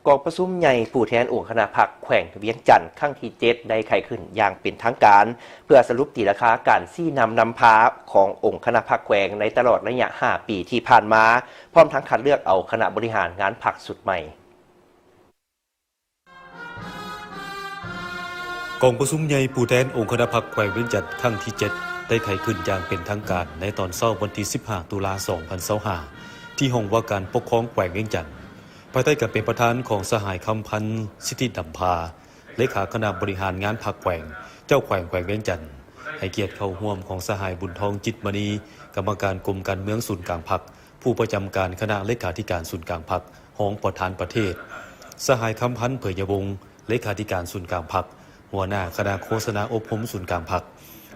ກອງປະຊຸມໃຫຍ່ຜູ້ແທນອົງຄະນະພັກແຂວງວຽງຈັນ ຄັ້ງທີເຈັດ ໄດ້ໄຂຂຶ້ນຢ່າງເປັນທາງການ ເພື່ອສະຫຼຸບຕີລາຄາການຊີ້ນຳນຳພາຂອງອົງຄະນະພັກແຂວງໃນຕະຫຼອດໄລຍະຫ້າປີທີ່ຜ່ານມາ, ພ້ອມທັງຄັດເລືອກເອົາຄະນະບໍລິຫານງານພັກຊຸດໃໝ່. ກອງປະຊຸມໃຫຍ່ຜູ້ແທນອົງຄະນະພັກແຂວງວຽງຈັນ ຄັ້ງທີເຈັດ ໄດ້ໄຂຂຶ້ນຢ່າງເປັນທາງການໃນຕອນເຊົ້າວັນທີສິບຫ້າ ຕຸລາ ສອງພັນຊາວຫ້າ ທີ່ຫ້ອງວ່າການປົກຄອງແຂວງວຽງຈັນ, ພາຍໃຕ້ການເປັນປະທານຂອງສະຫາຍ ຄຳພັນ ສິດທິດຳພາ ເລຂາຄະນະບໍລິຫານງານພັກແຂວງ, ເຈົ້າແຂວງແຂວງວຽງຈັນ, ໃຫ້ກຽດເຂົ້າຮ່ວມຂອງສະຫາຍ ບຸນທອງ ຈິດມະນີ ກຳມະການກົມການເມືອງສູນກາງພັກ, ຜູ້ປະຈຳການຄະນະເລຂາທິການສູນກາງພັກ, ຮອງປະທານປະເທດ, ສະຫາຍ ຄຳພັນ ເຜີຍຍະວົງ ເລຂາທິການສູນກາງພັກ, ຫົວໜ້າຄະນະໂຄສະນາອົບຮົມສູນກາງພັກ,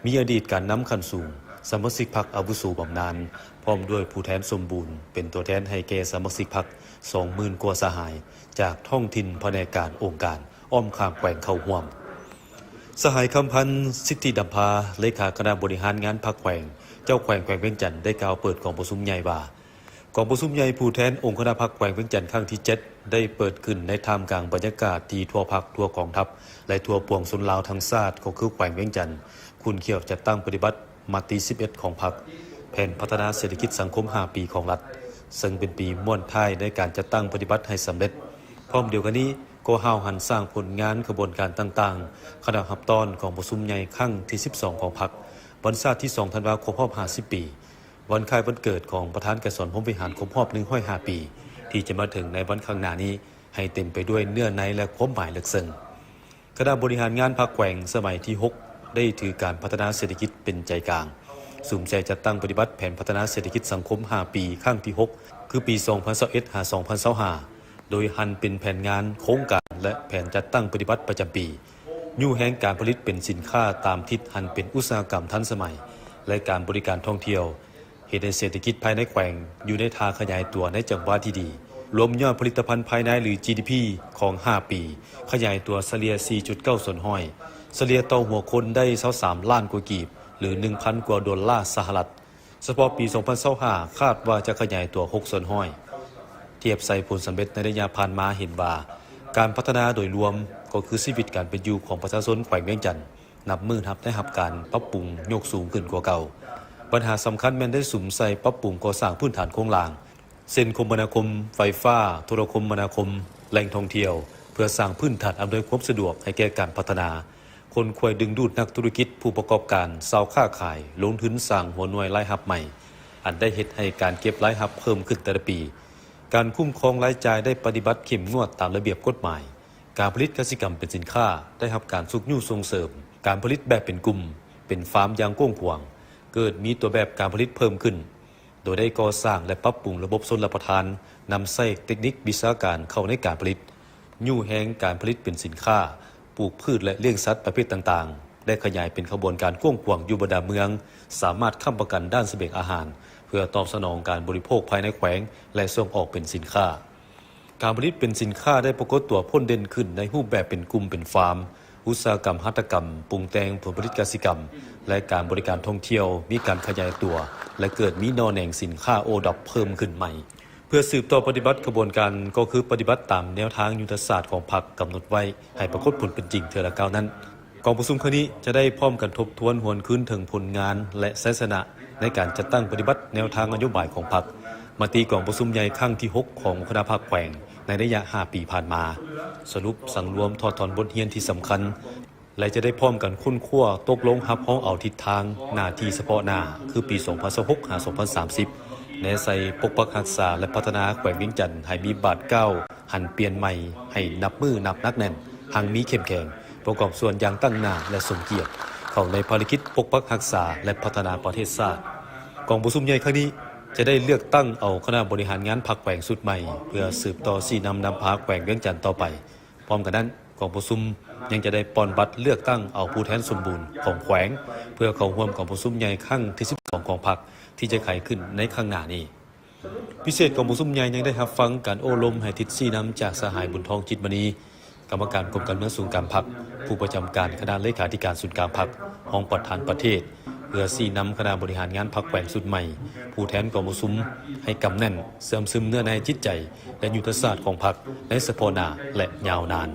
ມີອະດີດການນຳຂັ້ນສູງ, ສະມາຊິກພັກອາວຸໂສບຳນານ, ພ້ອມດ້ວຍຜູ້ແທນສົມບູນ ເປັນຕົວແທນໃຫ້ແກ່ສະມາຊິກພັກ ສອງໝື່ນກວ່າສະຫາຍ ຈາກທ້ອງຖິ່ນ, ພະແນກການ, ອົງການ ອ້ອມຂ້າງແຂວງເຂົ້າຮ່ວມ. ສະຫາຍ ຄຳພັນ ສິດທິດຳພາ ເລຂາຄະນະບໍລິຫານງານພັກແຂວງ, ເຈົ້າແຂວງແຂວງວຽງຈັນ ໄດ້ກ່າວເປີດກອງປະຊຸມໃຫຍ່ວ່າ, ກອງປະຊຸມໃຫຍ່ຜູ້ແທນອົງຄະນະພັກແຂວງວຽງຈັນ ຄັ້ງທີເຈັດ ໄດ້ເປີດຂຶ້ນໃນທ່າມກາງບັນຍາກາດທີ່ທົ່ວພັກ, ທົ່ວກອງທັບ ແລະ ທົ່ວປວງຊົນລາວທັງຊາດ ກໍຄືແຂວງວຽງຈັນ ຂຸ້ນຂ້ຽວຈັດຕັ້ງປະຕິບັດມະຕິສິບເອັດຂອງພັກ, ແຜນພັດທະນາເສດຖະກິດສັງຄົມຫ້າປີຂອງລັດ, ເຊິ່ງເປັນປີມ້ວນທ້າຍໃນການຈັດຕັ້ງປະຕິບັດໃຫ້ສຳເລັດ. ພ້ອມດຽວກັນນີ້ ກໍຫ້າວຫັນສ້າງຜົນງານຂະບວນການຕ່າງໆ, ຄະນະຮັບຕ້ອນກອງປະຊຸມໃຫຍ່ຄັ້ງທີສິບສອງຂອງພັກ, ວັນຊາດທີສອງ ທັນວາ ຄົບຮອບຫ້າສິບປີ, ວັນຄ້າຍວັນເກີດຂອງປະທານໄກສອນ ພົມວິຫານ ຄົບຮອບໜຶ່ງຮ້ອຍຫ້າປີ ທີ່ຈະມາເຖິງໃນວັນຂ້າງໜ້ານີ້ ໃຫ້ເຕັມໄປດ້ວຍເນື້ອໃນ ແລະ ຄວາມໝາຍເລິກເຊິ່ງ. ຄະນະບໍລິຫານງານພັກແຂວງສະໄໝທີຫົກ ໄດ້ຖືການພັດທະນາເສດຖະກິດເປັນໃຈກາງ, ສຸມໃສ່ຈັດຕັ້ງປະຕິບັດແຜນພັດທະນາເສດຖະກິດສັງຄົມຫ້າປີ ຄັ້ງທີຫົກ ຄືປີສອງພັນຊາວເອັດ ຫາ ສອງພັນຊາວຫ້າ ໂດຍຫັນເປັນແຜນງານ, ໂຄງການ ແລະ ແຜນຈັດຕັ້ງປະຕິບັດປະຈຳປີ, ຍູ້ແຮງການຜະລິດເປັນສິນຄ້າຕາມທິດຫັນເປັນອຸດສາຫະກຳທັນສະໄໝ ແລະ ການບໍລິການທ່ອງທ່ຽວ, ເຮັດໃຫ້ເສດຖະກິດພາຍໃນແຂວງຢູ່ໃນທ່າຂະຫຍາຍຕົວໃນຈັງຫວະທີ່ດີ, ລວມຍອດຜະລິດຕະພັນພາຍໃນ ຫຼື ຈີດີພີ ຂອງຫ້າປີ ຂະຫຍາຍຕົວສະເລ່ຍສີ່ຈຸດເກົ້າສ່ວນຮ້ອຍ, ສະເລ່ຍຕໍ່ຫົວຄົນໄດ້ຊາວສາມລ້ານກວ່າກີບ ຫຼື ໜຶ່ງພັນກວ່າໂດລາສະຫະລັດ. ສະເພາະປີສອງພັນຊາວຫ້າ ຄາດວ່າຈະຂະຫຍາຍຕົວຫົກສ່ວນຮ້ອຍ. ທຽບໃສ່ຜົນສຳເລັດໃນໄລຍະຜ່ານມາເຫັນວ່າ ການພັດທະນາໂດຍລວມ ກໍຄືຊີວິດການເປັນຢູ່ຂອງປະຊາຊົນແຂວງວຽງຈັນ ນັບມື້ນັບໄດ້ຮັບການປັບປຸງຍົກສູງຂຶ້ນກວ່າເກົ່າ. ບັນຫາສຳຄັນແມ່ນໄດ້ສຸມໃສ່ປັບປຸງກໍ່ສ້າງພື້ນຖານໂຄງລ່າງ ເຊັ່ນ ຄົມມະນາຄົມ, ໄຟຟ້າ, ໂທລະຄົມມະນາຄົມ, ແຫຼ່ງທ່ອງທ່ຽວ ເພື່ອສ້າງພື້ນຖານອຳນວຍຄວາມສະດວກໃຫ້ແກ່ການພັດທະນາ, ຂົນຂວາຍດຶງດູດນັກທຸລະກິດ, ຜູ້ປະກອບການ, ຊາວຄ້າຂາຍ, ລົງທຶນສ້າງຫົວໜ່ວຍລາຍຮັບໃໝ່, ອັນໄດ້ເຮັດໃຫ້ການເກັບລາຍຮັບເພີ່ມຂຶ້ນແຕ່ລະປີ. ການຄຸ້ມຄອງລາຍຈ່າຍໄດ້ປະຕິບັດເຂັ້ມງວດຕາມລະບຽບກົດໝາຍ. ການຜະລິດກະສິກຳເປັນສິນຄ້າໄດ້ຮັບການຊຸກຍູ້ສົ່ງເສີມ, ການຜະລິດແບບເປັນກຸ່ມ, ເປັນຟາມຢ່າງກວ້າງຂວາງ, ເກີດມີຕົວແບບການຜະລິດເພີ່ມຂຶ້ນ, ໂດຍໄດ້ກໍ່ສ້າງ ແລະ ປັບປຸງລະບົບຊົນລະປະທານ, ນຳໃຊ້ເຕັກນິກວິຊາການເຂົ້າໃນການຜະລິດ, ຍູ້ແຮງການຜະລິດເປັນສິນຄ້າ, ປູກພືດ ແລະ ລ້ຽງສັດປະເພດຕ່າງໆ ໄດ້ຂະຫຍາຍເປັນຂະບວນການກວ້າງຂວາງຢູ່ບັນດາເມືອງ, ສາມາດຄ້ຳປະກັນດ້ານສະບຽງອາຫານ ເພື່ອຕອບສະໜອງການບໍລິໂພກພາຍໃນແຂວງ ແລະ ສົ່ງອອກເປັນສິນຄ້າ. ການຜະລິດເປັນສິນຄ້າໄດ້ປາກົດຕົວພົ້ນເດັ່ນຂຶ້ນໃນຮູບແບບເປັນກຸ່ມເປັນຟາມ, ອຸດສາຫະກຳຫັດຖະກຳ, ປຸງແຕ່ງຜົນຜະລິດກະສິກຳ ແລະ ການບໍລິການທ່ອງທ່ຽວມີການຂະຫຍາຍຕົວ ແລະ ເກີດມີໜໍ່ແໜງສິນຄ້າໂອດອບເພີ່ມຂຶ້ນໃໝ່. ເພື່ອສືບຕໍ່ປະຕິບັດຂະບວນການ ກໍຄືປະຕິບັດຕາມແນວທາງຍຸດທະສາດຂອງພັກກຳນົດໄວ້ໃຫ້ປາກົດຜົນເປັນຈິງເທື່ອລະກ້າວນັ້ນ, ກອງປະຊຸມຄັ້ງນີ້ຈະໄດ້ພ້ອມກັນທົບທວນຫວນຄືນເຖິງຜົນງານ ແລະ ໄຊຊະນະໃນການຈັດຕັ້ງປະຕິບັດແນວທາງນະໂຍບາຍຂອງພັກ, ມະຕິກອງປະຊຸມໃຫຍ່ຄັ້ງທີຫົກຂອງຄະນະພັກແຂວງໃນໄລຍະຫ້າປີຜ່ານມາ, ສະຫຼຸບສັງລວມຖອດຖອນບົດຮຽນທີ່ສຳຄັນ ແລະ ຈະໄດ້ພ້ອມກັນຄົ້ນຄວ້າຕົກລົງຮັບຮອງເອົາທິດທາງໜ້າທີ່ສະເພາະໜ້າ ຄືປີສອງພັນຊາວຫົກ ຫາ ສອງພັນສາມສິບ ແນໃສ່ປົກປັກຮັກສາ ແລະ ພັດທະນາແຂວງວຽງຈັນໃຫ້ມີບາດກ້າວຫັນປ່ຽນໃໝ່ ໃຫ້ນັບມື້ນັບໜັກແໜ້ນ, ຮັ່ງມີເຂັ້ມແຂງ, ປະກອບສ່ວນຢ່າງຕັ້ງໜ້າ ແລະ ສົມກຽດ ເຂົ້າໃນພາລະກິດປົກປັກຮັກສາ ແລະ ພັດທະນາປະເທດຊາດ. ກອງປະຊຸມໃຫຍ່ຄັ້ງນີ້ຈະໄດ້ເລືອກຕັ້ງເອົາຄະນະບໍລິຫານງານພັກແຂວງຊຸດໃໝ່ ເພື່ອສືບຕໍ່ຊີ້ນຳນຳພາແຂວງວຽງຈັນຕໍ່ໄປ. ພ້ອມກັນນັ້ນ, ກອງປະຊຸມຍັງຈະໄດ້ປ່ອນບັດເລືອກຕັ້ງເອົາຜູ້ແທນສົມບູນຂອງແຂວງ ເພື່ອເຂົ້າຮ່ວມກອງປະຊຸມໃຫຍ່ຄັ້ງທີສິບສອງຂອງພັກ ທີ່ຈະໄຂຂຶ້ນໃນຂ້າງໜ້ານີ້. ພິເສດກອງປະຊຸມໃຫຍ່ຍັງໄດ້ຮັບຟັງການໂອ້ລົມໃຫ້ທິດຊີ້ນຳຈາກສະຫາຍ ບຸນທອງ ຈິດມະນີ ກຳມະການກົມການເມືອງສູນກາງພັກ, ຜູ້ປະຈຳການຄະນະເລຂາທິການສູນກາງພັກ, ຮອງປະທານປະເທດ, ເພື່ອຊີ້ນຳຄະນະບໍລິຫານງານພັກແຂວງຊຸດໃໝ່, ຜູ້ແທນກອງປະຊຸມ ໃຫ້ກຳແໜ້ນ, ເຊື່ອມຊຶມເນື້ອໃນຈິດໃຈ ແລະ ຍຸດທະສາດຂອງພັກໃນສະເພາະໜ້າ ແລະ ຍາວນານ.